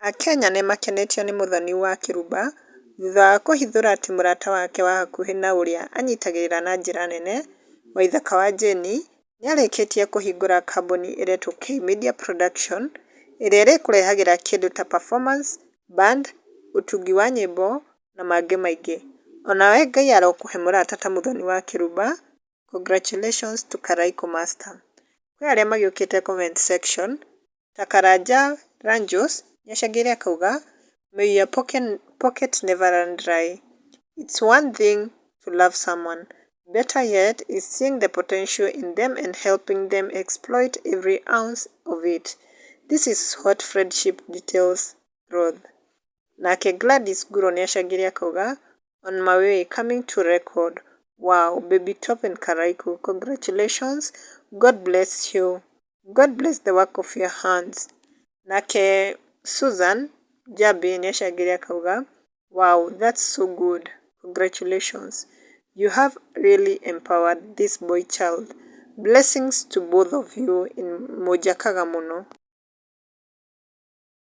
Akenya nĩmakenetio nĩ Muthoni wa Kĩrumba thutha wa kũhithũra atĩ mũrata wake wa hakuhĩ na ũrĩa anyitagĩrĩra na njĩra nene, Waithaka wa Jane, nĩarĩkĩtie kũhingũra kambuni ĩretwo K Media Production ĩrĩa ĩrĩkũrehagĩra kĩndũ ta performance, band, ũtungi wa nyĩmbo na mangĩ maingĩ. Onawe Ngai arokũhe mũrata ta Muthoni wa Kĩrumba. Congratulations to Karaiko Master. Kwĩ arĩa magĩũkĩte comment section ta Karanja Ranjos nĩacangĩire akauga, "May your pocket never run dry. It's one thing to love someone. Better yet is seeing the potential in them and helping them exploit every ounce of it. This is what friendship details growth." Nake Gladys Guro nĩacangĩire akauga, "On my way coming to record. Wow, Baby Top and Karaiko, congratulations. God bless you. God bless the work of your hands." Nake Susan Jabi nĩacangĩire akauga, "Wow, that's so good. Congratulations. You have really empowered this boy child. Blessings to both of you in mũnjakaga mũno."